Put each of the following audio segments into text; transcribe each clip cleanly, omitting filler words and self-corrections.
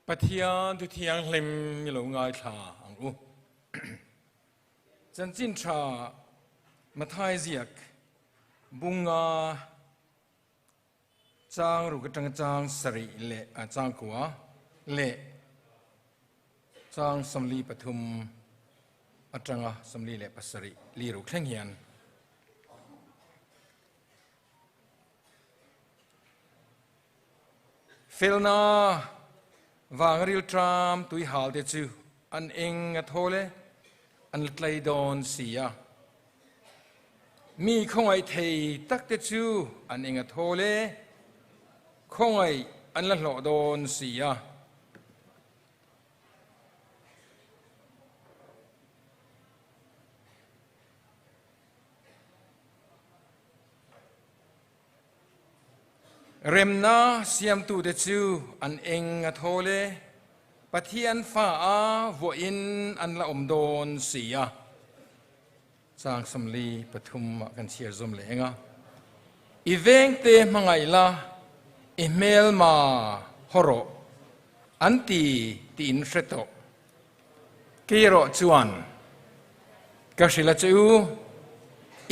Pathian thu thianghlim i lo ngaithla ang u. Chanchin tha Mathai ziak bunga chang ruk atanga chang sarih leh chang kua leh chang 43 atanga 47 li ruk thleng hian Felna vang rilṭam tuihal te chu an eng a thawl e, an la tlei dawn si a. Mi khawngaih thei tak te chu an eng a thawl e, khawngaih an la hlawh dawn si a. Remna siamtute chu an eng a thawl e, Pathian fa a vuahin an la awm dawn si a. Chang 43 ah kan chhiar zawm leh eng a. I vengte hmangaih la, i hmelma haw rawh, an ti tiin hre tawh. Kei erawh chuan ka hrilh a che u,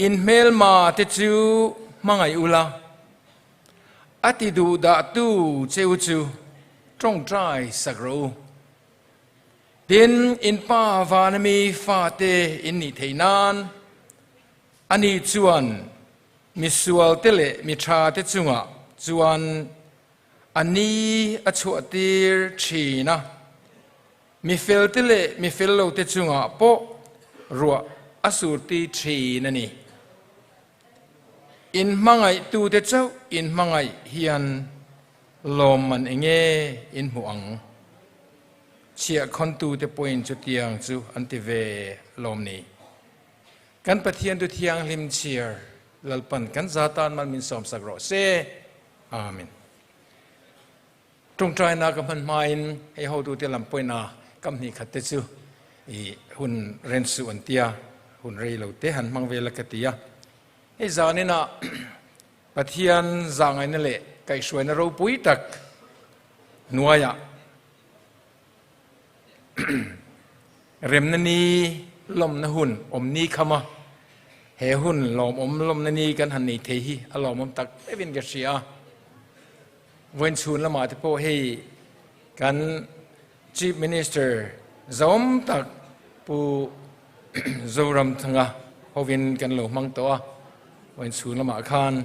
in hmelma te chu hmangaih ula, a ti duh dahtu che u chu tawngtai sak rawh u. Tin, in Pa vana mi fate in nih theih nan, ani chuan misual te leh mi tha te chungah chuan a ni a chhuahtir thin a. Mi felte leh mi fel lote chungah pawh ruah a surti thin a ni. In hmangaihtute chauh in hmangaih hian lawmman enge in hmuh ang? Chhiahkhawntute pawhin chutiang chu an ti ve lawm ni? Kan Pathian tu thianghlim chhiar Lalpan kan za tan mal min sawmsak rawh se. Amen. Tawngtaina ka hman hmain hei hotute lam pawhin a kam hnih khat te chu i hun ren suh an tia, hun rei lo te han hmang vel a ka ti a. Hei zaninah Pathian zahngaihna leh kaihhruaina ropui tak hnuaiah remna ni lawmna hun awm ni kham a, he hun lawmawm lawmna ni kan han nei thei hi a lawmawm tak meuhin ka hria a. Vawiin chhun lamah te pawh hei kan Chief Minister zawm tak Pu Zoramthanga hovin kan lo hmang tawh a, vawiin chhun lamah khan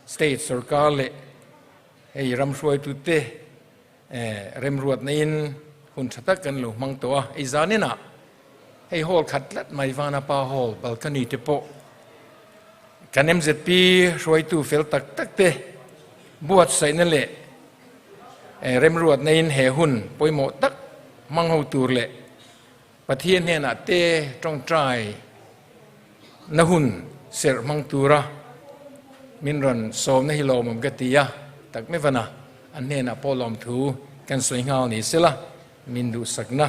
State sorkar leh hei ram hruaitute remruatna in hun tha tak kan lo hmang tawh a, hei zaninah hei hall khat tlat mai Vanapa Hall balcony te pawh Kan MZP hruaitu fel tak tak te buatsaihna leh remruatna in he hun pawimawh tak hmang ho tur leh Pathian hnenah te tawngtai na hun serh hmang tura min rawn sawmna hi lawmawm ka ti a, tak mevana an hnenah pawh lawmthu kan sawi nghal ni sela min duhsakna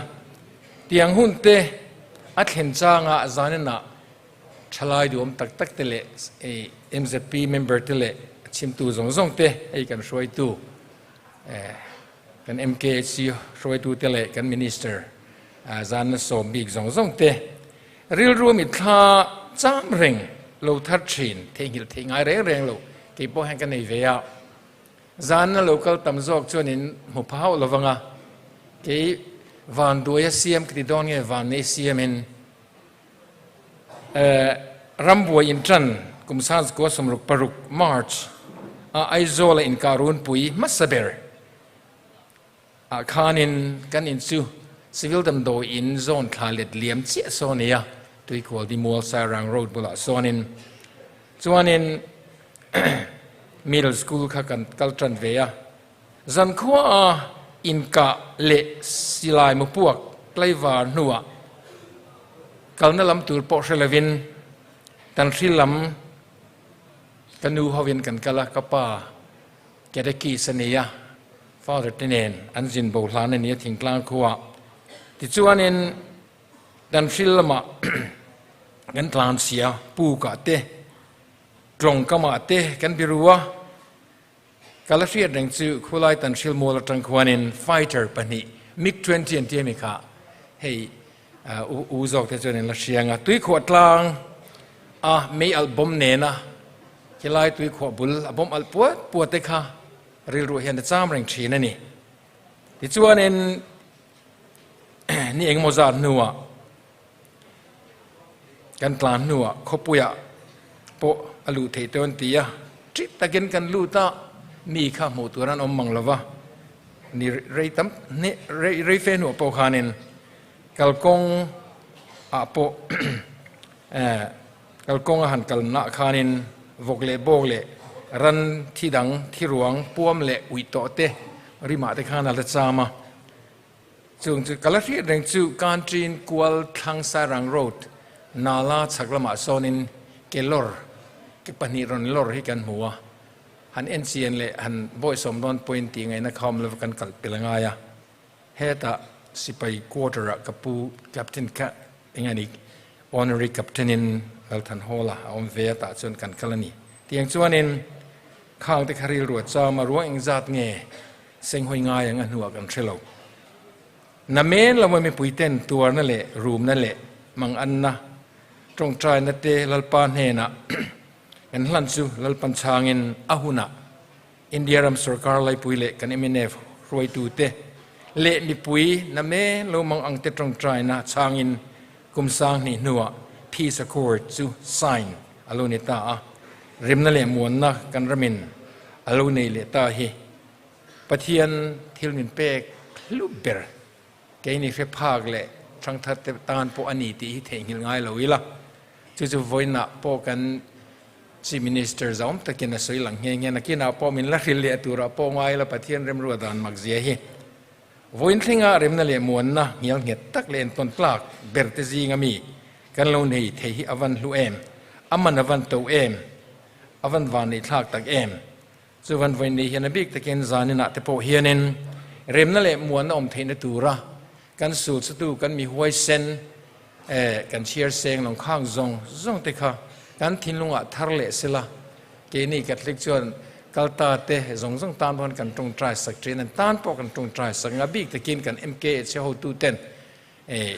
tiang hun te a thlen changa zaninah Thalai duhawm tak tak te leh MZP member te leh a chhimtu zawng zawng te hei kan hruaitu kan MKHC hruaitu te leh kan Minister zanna sawm bik zawng zawng te rilru mitthla cham reng lo thar thin theihnghilh theih ngai reng reng lo kei pawh hian ka nei ve a zanna lo kal tam zawk chuan in hmu pha hauh lovang a kei vanduai a siam ka ti dawn nge vannei siamin Rambuai inṭan kum 1966 March a Aizawl a inkah runpui hmasa ber ah khanin kan in chu Civil damdawi in zawn thla let liam chiah sawn a nei a, Tuikual Dimual Sairang Road bulah sawnin chuanin Middle School kha kan kal ṭan ve a, zankhua a inkah leh silai mupuak tlaivar hnuah kalna lam tur pawh hre lovin kan hri lam ka nu hovin kan kal a, ka pa catechist a ni a, father te nen an zin bo hlan a ni a thingtlang khuaah. Tichuanin kan hri lamah kan tlan sia pukah te tlawng kamah te kan biru a, Ka la hriat reng chu khulai tan hrilmual atang khuanin fighter pahnih MiG 20 an ti a mi kha hei u u zawk te chuan in la hria anga tuikhuah tlang a mei alh bawm nena khilai tuikhuah bul a bawm alh puat puat te kha rilruah hian a cham reng thin a ni. Tichuanin ni engemaw zat hnuah kan tlan hnuah khawpuiah pawh a luh theih dawn ti a, ṭit takin kan lut a, mi kha hmuh tur an awm mang lo va, ni rei tam rei rei fe hnuah pawh khanin kalkawng ah pawh kalkawng a han kalnah khanin vawk leh bawk leh ran thi dang thi ruang puam leh uih tawh te rimah te khan a la cham a. Chung chu ka la hriat reng chu Kantrin kual thlang Sairang Road Nala chhak lamah sawnin ke lawr ke pahnih rawn lawr hi kan hmu a, han en chian leh han bawihsawm dawn pawhin tih ngaihna kha awm lova kan kalh pel a ngai a. Hetah sipai quarter ah ka pu Captain kha eng a ni Honorary Captain in Lalthanhawla a awm ve a tah chuan kan kal a ni. Tiang chuanin khang te kha rilru a cham a, ruang engzat nge Senghawi ngai ang a hnuah kan hre lo. Na men lo mipui ten tuarna leh rumna leh manganna, tawngtaina te Lalpa hnenah kan hlan chu Lalpan chhangin a hunah India ram sorkar laipui leh kan mnf hruaitute leh mipui na men lo mang ang te tawngtaina chhangin kum sanghnih hnuah Peace Accord chu sign a lo ni ta a, remna leh muanna kan ramin a lo nei leh ta hi Pathian thil min pek hlu ber keini hre phak leh thangthar te tan pawh a ni tih hi theihnghilh ngai lo ila, chu chu vawiinah pawh kan Chief Minister zawm takin a sawi lang nghe nghe, nakinah pawh min la hrilh leh turah pawh ngai ila Pathian remruat dan mak zia hi vawiin thlenga remna leh muanna nghial nghet tak leh entawn tlak ber te zinga mi kan lo nei thei hi a van hlu em, a man a van to em, a van van neih thlak tak em. Chuvan vawiin ni hian a bik takin zaninah te pawh hianin remna leh muanna awm theihna tura kan sulchatu kan mi huaisen eh kan chhiar seng lawng khang zawng zawng te kha kan thinlungah thar leh sela keini Catholic chuan kalta te zawng zawng tan pawh kan tawngtai sak thin an tan pawh kan tawngtai sak a bik takin kan MKH hotu ten eh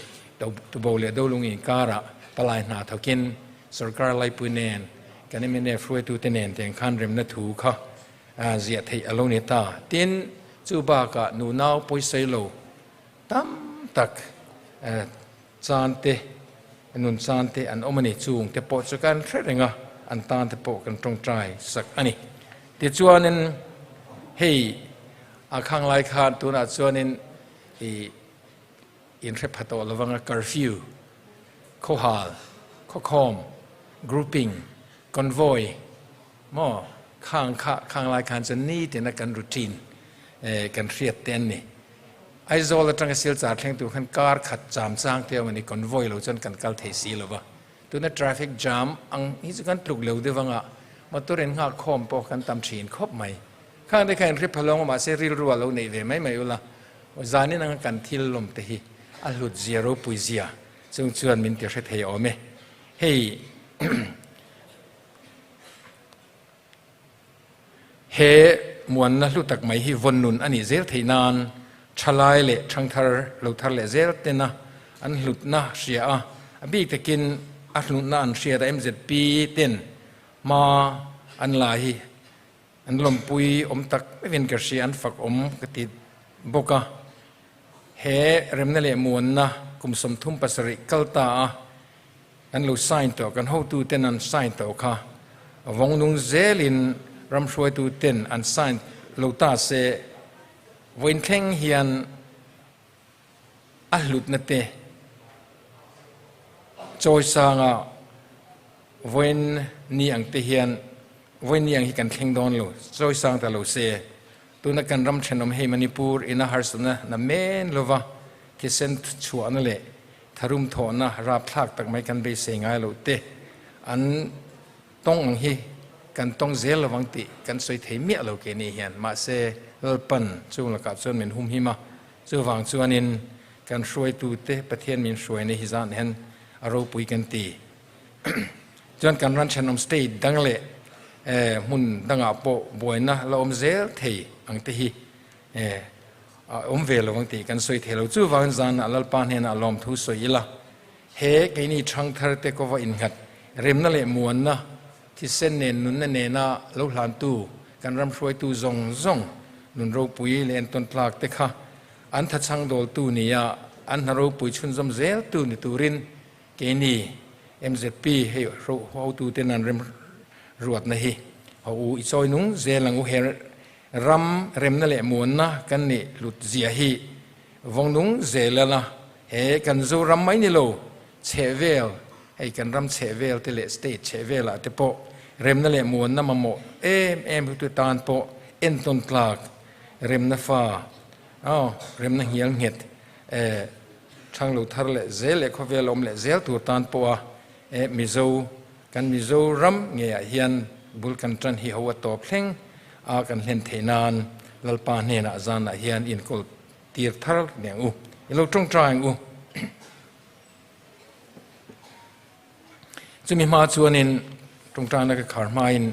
tubo leh dolung inkarah palai hna thawkin sorkar laipui nen kan mnf hruaitute nen tiang khan remna thu kha ziah theih a lo ni ta. Tin, chu bakah nunau pawisai lo tam tak chan te, nun chan te an awm a ni. Chung te pawh chu kan hre reng a, an tan te pawh kan tawngtai sak a ni. Tichuanin hei a khang lai khan tunah chuanin i In hre pha tawh lovang a curfew, khawhal, khawkhawm, grouping, convoy maw khang kha khang lai khan chuan nitin a kan routine kan hriat te an ni. Aizawl atanga Silchar thleng tur khan kar khat cham chang te awm a ni, convoy lo chuan kan kal thei si lova. Tuna traffic jam ang hi chu kan tluk lo deuh anga motor in nghak khawm pawh kan tam thin khawp mai. Khang te kha in hre pha lawng a mahse rilru a lo neih ve mai mai ula. Zanin anga kan thil lawm te hi a hlut zia ropui zia chung chuan min ti hre thei awm e. Hei he muanna hlu tak mai hi vawn nun a nih zel theih nan thalai leh thangthar lo thar leh zel tena an hlutna hria a, a bik takin a hlutna an hriat a MZP ten hma an la hi An lawmpui awm tak takin ka hria, an fak awm ka ti bawk a. He remna leh muanna kum 37 kal ta a, kan lo sign tawh, kan hotu ten an sign tawh kha vawng nung zelin ram hruaitu ten an sign lo ta se, vawiin thleng hian a hlutna te chawi sanga vawiin ni ang te hian vawiin ni ang hi kan thleng dawn lo, chawi sang ta lo se. Tuna kan ram thenawm hei Manipur ina harsatna na men lova thisen chhuahna leh tharum thawhna rapthlak tak mai kan beisei ngai loh te an tawng ang hi kan tawng zel lovang tih kan sawi thei miah lo keini hian. Mahse Lalpan chung lakah chuan min humhim a, Chuvang chuanin kan hruaitute Pathian min hruaina hi zan hian a ropui kan ti. Chuan kan ran thenawm state dang leh hmun dangah pawh buaina la awm zel thei ang te hi. A awm ve lo ang tih kan sawi thei lo. Chuvangin zanah Lalpa hnenah lawmthu sawi ila, he keini thangthar te kawva innghat remna leh muanna, thisen nen nunna nena lo hlantu kan ram hruaitu zawng zawng nun ropui leh entawn tlak te kha an thachhang dawltu nia an hna ropui chhunzawm zeltu ni turin keini mzp hei hotuten an rem ruatna hi ho u i chawi nung zel ang u. He Ram remna leh muanna kan nih hlut zia hi vawngnung zel a la, he kan Zoram mai ni lo, chhehvel, hei kan ram chhehvel te leh state chhehvel ah te pawh remna leh muanna mamawh em em hutu tan pawh entawn tlak remna fa, aw, remna nghial nghet, eh, thanglo thar leh zel leh khawvel awm leh zel tur tan pawha, eh, Mizo Kan Mizoram ngeiah hian bul kan tan hi ho a tawp thleng a kan hlen theih nan Lalpa hnenah zanah hian inkawl tir thar leh ang u. I lo tawngtai ang u. Chumi hma chuanin tawngtaina ka khar hmain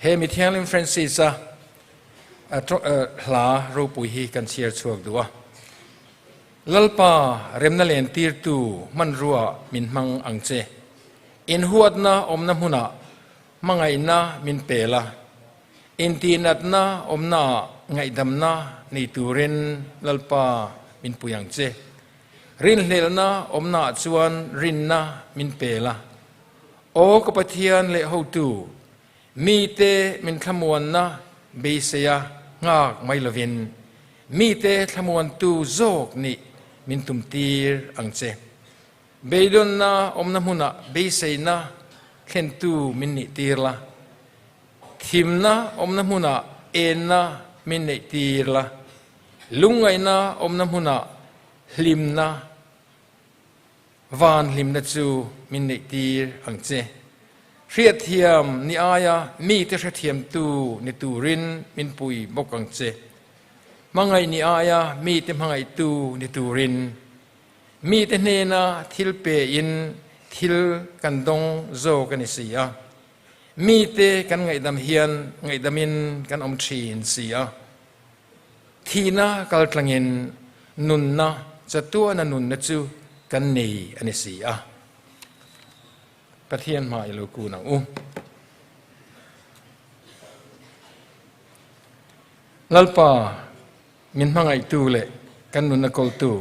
he Mithianghlim Francis-a hla ropui hi kan chhiar chhuak duh a. Lalpa remna lentirtu hmanrua min hmang ang che. Inhuatna awmna hmunah hmangaihna min pe la, intihnatna awmnaah ngaihdamna nei turin Lalpa min pui ang che. Rinhlelhna awmnaah chuan rinna min pe la. Aw ka Pathian leh hotu, mite min thlamuanna beiseia nghak mai lovin, mite thlamuantu zawk nih min tumtir ang che. Beidawnna awmna hmunah beiseina thlentu min nih tir la, thimna awmna hmunah enna min neih tir la, lungngaihna awmna hmunah hlimna, van hlimna chu min neih tir ang che. Hriatthiam ni aia mite hrethiamtu ni turin min pui bawk ang che. Hmangaih ni aia mite hmangaihtu ni turin Mite hnena thil pein thil kan dawng zawk a ni si a, mite kan ngaihdam hian ngaihdamin kan awm thin si a. Thihna kaltlangin nunna chatuana nunna chu kan nei a ni si a. Pathian hma i lo kun ang u. Lalpa Min hmangaihtu leh kan nunna kawltu,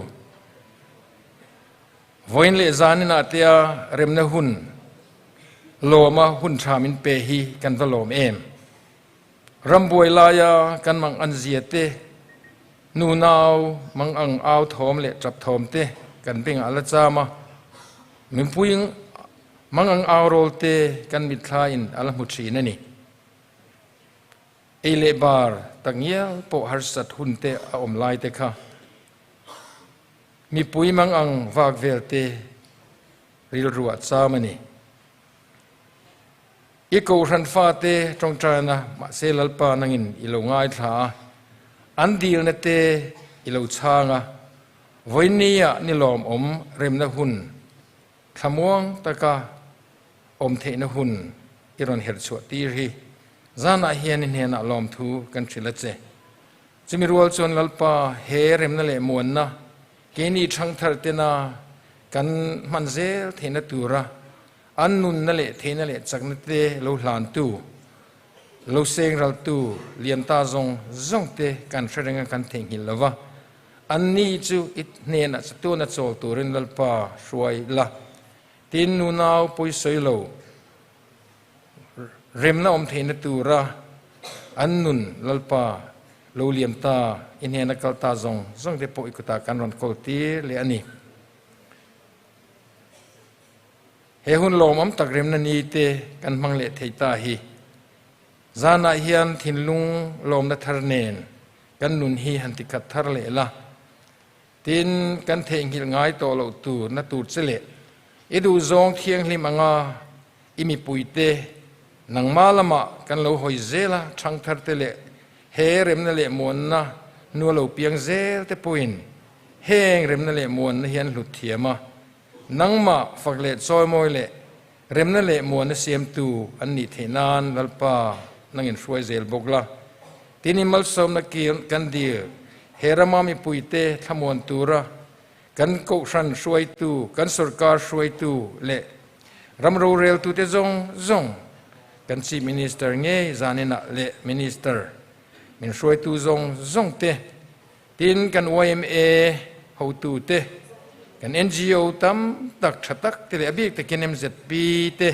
vawiin leh zanin ah tia remna hun lawma hun tha min pe hi kan va lawm em. Rambuai laia kan mang an zia te, nunau mang ang au thawm leh tap thawm te kan bengah la cham a, mipui mang ang au rawl te kan mitthla in a la hmu thin a ni. Ei leh bar takngial pawh harsat hun te a awm lai te kha mipui mangang vak vel te rilru ah cham a ni. I kohhran fate tawngtaina mahse Lalpa nangin i lo ngaithla a, an dilna te i lo chhang a, vawiinni ah ni lawmawm remna hun thlamuang taka awm theihna hun i rawn herh chhuah tir hi zanah hian i hnenah lawmthu kan hrilh a che. Chumi rual chuan Lalpa he remna leh muanna keini thangthar tena kan hman zel theihna tura an nunna leh theihna leh chakna te lo hlantu, lo sengraltu liamta zawng zawng te kan hre renga kan theihnghilh lova, anni chu i hnenah chatuana chawl turin Lalpa hruai la. Tin, nunau pawisawi lo remna awm theihna tura an nun Lalpa lo liam ta, i hnena kal ta zawng zawng te pawh i kutah kan rawn kawl tir leh a ni. He hun lawmawm tak remna ni te kan hmang leh thei ta hi zanah hian thinlung lawmna thar nen kan nun hi han tikhat thar leh la. Tin, kan theihnghilh ngai tawh loh tur na tur che leh i duhzawng thianghlim anga i mipuite nangmah lamah kan lo hawi zel a, thangthar te leh he remna leh muanna nu a lo piang zel te pawhin heng remna leh muanna hi an hlut thiam a, nangmah fak leh chawimawi leh remna leh muanna siamtu an nih theih nan Lalpa nangin hruai zel bawk la. Tin, i malsawmna kir kan dil. He rama mipuite thlamuan tura kan kohhran hruaitu, kan sorkar hruaitu leh ram roreltute zawng zawng, kan Chief Minister ngei zaninah leh Minister min hruaitu zawng zawngte, tin kan yma hotute, kan NGO tam tak tha tak te leh a bik takin MZP te,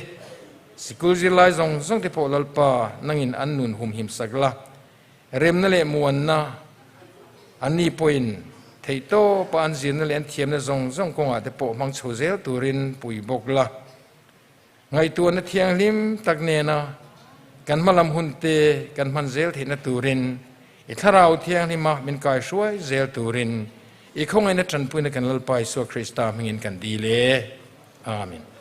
sikul zirlai zawng zawngte pawh Lalpa nangin an nun humhim sak la. Remna leh muanna anni pawhin theihtawpa an zirna leh an thiamna zawng zawng kawngah te pawh hmang chho zel turin pui bawk la. Ngaihtuahna thianghlim tak nena kan hmalam hunte kan hman zel theihna turin i Thlarau Thianghlima min kaihruai zel turin i khawngaihna tanpuina kan Lalpa Isua Krista hmingin kan dil e. Amen.